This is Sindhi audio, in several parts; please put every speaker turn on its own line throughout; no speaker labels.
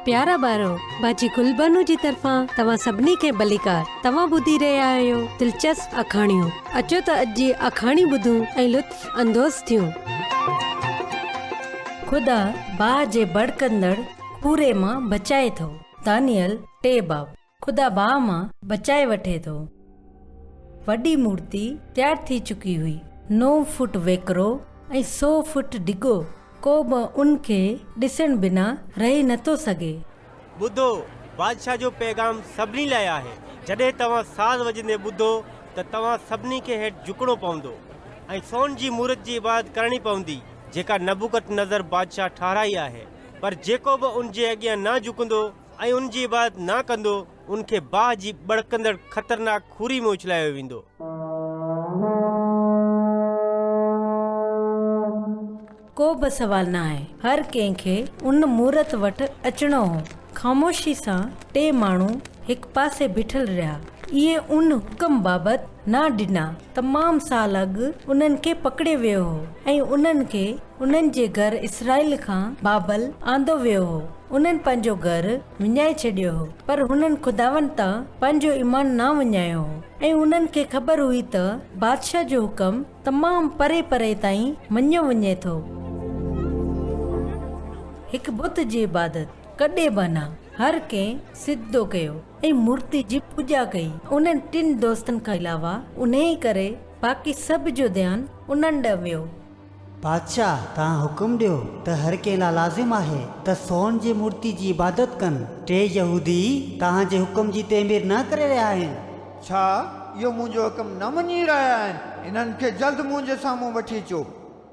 پيارا ٻارو، باجي گلبانو جي طرفان توهان سڀني کي ڀليڪار. توهان ٻڌي رهيا آهيو دلچسپ آکاڻيون. اچو ته اڄ جي آکاڻي ٻڌون ۽ لطف اندوز ٿيون.
خدا باهه جي ڀڙڪندڙ کوري مان بچائي ٿو. دانيئل ٽي باب. خدا باهه مان بچائي وٺي ٿو. وڏي مورتي تيار ٿي چڪي هئي. نو فوٽ ويڪرو ۽ سو فوٽ ڊگهو. ڪو به ان کي ڏسڻ بنا رهي نٿو سگهي.
ٻڌو! بادشاهه جو پيغام سڀني لاء آهي. جڏهن توهان ساز وڄندي ٻڌو ته توهان سڀني کي هيٺ جهڪڻو پوندو ۽ سون جي مورت جي عبادت ڪرڻي پوندي، جيڪا نبوڪدنضر بادشاهه ٺهرائي آهي. پر جيڪو به ان جي اڳيان نه جهڪندو ۽ ان جي عبادت نه ڪندو، ان کي باهه جي ٻڙڪندڙ خطرناڪ کوري ۾ اڇلايو ويندو.
ڪو به سوال ناهي. هر ڪنهن کي ان مورت وٽ اچڻو هو. خاموشي سان ٽي ماڻهو هڪ پاسي بيٺل رهيا. اهي ان حڪم بابت نه ڊنا. تمام سال اڳ انهن کي پڪڙيو ويو هو ۽ انهن کي انهن جي گهر اسرائيل کان بابل آندو ويو هو. انهن پنهنجو گهر وڃائي ڇڏيو هو، پر هنن خداوند تان پنهنجو ايمان نه وڃايو هو ۽ انهن کي خبر هئي ته بادشاهه جو حڪم تمام پري پري تائين مڃيو وڃي ٿو. هڪ بت جي عبادت ڪڏهن به نه. هر ڪنهن سجدو ڪيو ۽ مورتي جي پوڄا ڪئي. انهن ٽن دوستن کان علاوه انهيء ڪري باقي سڀ جو ڌيان انهن ڏانهن ويو.
بادشاهه، توهان حڪم ڏيو ته هر ڪنهن لاء لازم آهي ته سون جي مورتي جي عبادت ڪن. ٽي يهودي توهان جي حڪم جي تعمير نه ڪري رهيا آهن.
ڇا اهو منهنجو حڪم نه مڃي رهيا آهن؟ انهن کي جلد منهنجي سامهون وٺي اچو.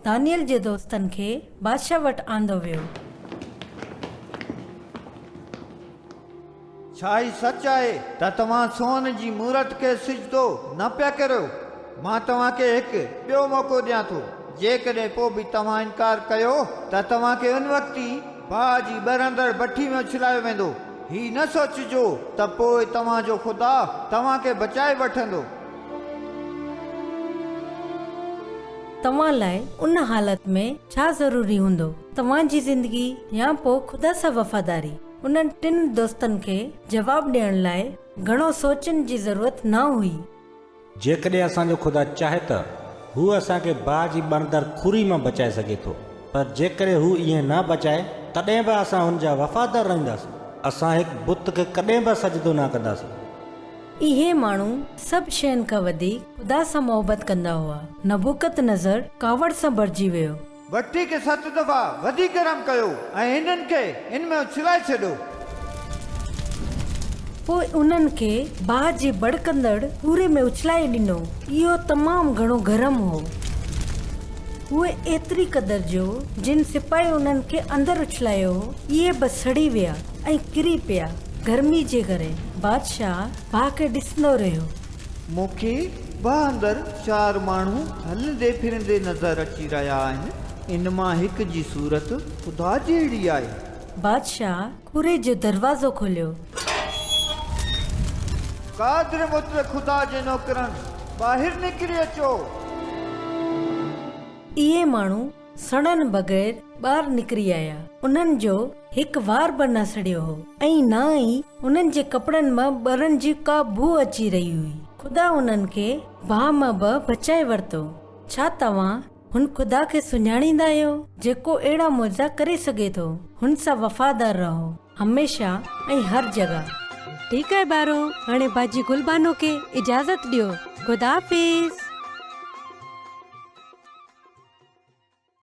دانيئل جي دوستن کي بادشاهه وٽ آندو ويو.
ڇا هي سچ آهي ته توهان سون جي مورت کي سجدو نه پيا ڪريو؟ مان توهان کي هڪ ٻيو موقعو ڏيان ٿو. جيڪڏهن پوء به توهان انڪار ڪيو ته توهان کي ان وقت ئي باهه جي ٻرندڙ بٺي ۾ اڇلايو ويندو. هي نه سوچجو ته پوء توهان جو خدا توهان کي بچائي وٺندو.
توهان لاء ان حالت ۾ ڇا ضروري هوندو؟ توهان جي زندگي يا پوء خدا سان وفاداري؟ انهن ٽن دوستن کي جواب ڏيڻ لاء گهڻو سوچڻ جي ضرورت نه هئي.
جيڪڏهن اسان جو خدا چاهي ته هو اسان کي باهه جي ٻرندڙ کوري مان بچائي سگهي ٿو، پر جيڪڏهن هو ائين نه بچائي، تڏهن به اسان هن جا وفادار رهنداسين. اسان هڪ بت کي ڪڏهن به سجدو نه ڪنداسين.
اهي ماڻهو سڀ شين کان وڌيڪ خدا سان محبت ڪندا هئا. نبوڪدنضر ڪاوڙ سان ڀرجي ويو.
بٺي کي ست دفعا وڌيڪ گرم ڪيو ۽ هنن کي ان ۾ اڇلائي ڇڏيو.
پوء انهن کي باهه جي ڀڙڪندڙ کوري ۾ اڇلائي ڏنو. اهو تمام گهڻو گرم هو. اهي ايتري قدر جو جن سپاهي انهن کي اندر اڇلايو هو، اهي به سڙي ويا ۽ ڪري پيا. گرمي جي ڪري بادشاهه باهه کي ڏسندو رهيو.
مون کي باهه اندر چار ماڻهو هلندي ڦرندي نظر اچي رهيا آهن. ان مان هڪ جي صورت خدا جهڙي آهي.
بادشاهه کوري جو دروازو کوليو.
قادر مطلق خدا جي نوڪرن، ٻاهر نڪري اچو!
اهي ماڻهو سڙڻ بغير ٻاهر نڪري آيا. انهن جو هڪ وار به نه سڙيو هو ۽ نه ئي انهن جي ڪپڙن مان ٻرڻ جي ڪا بوء اچي رهي هئي. خدا انهن کي باهه مان به بچائي ورتو. ڇا توهان هن خدا کي سڃاڻيندا آهيو، جيڪو اهڙا معجزا ڪري سگهي ٿو؟ هن سان وفادار رهو، هميشه ۽ هر جڳهه.
ٺيڪ آهي ٻارو، هاڻي باجي گل بانو کي اجازت ڏيو. خدا حافظ.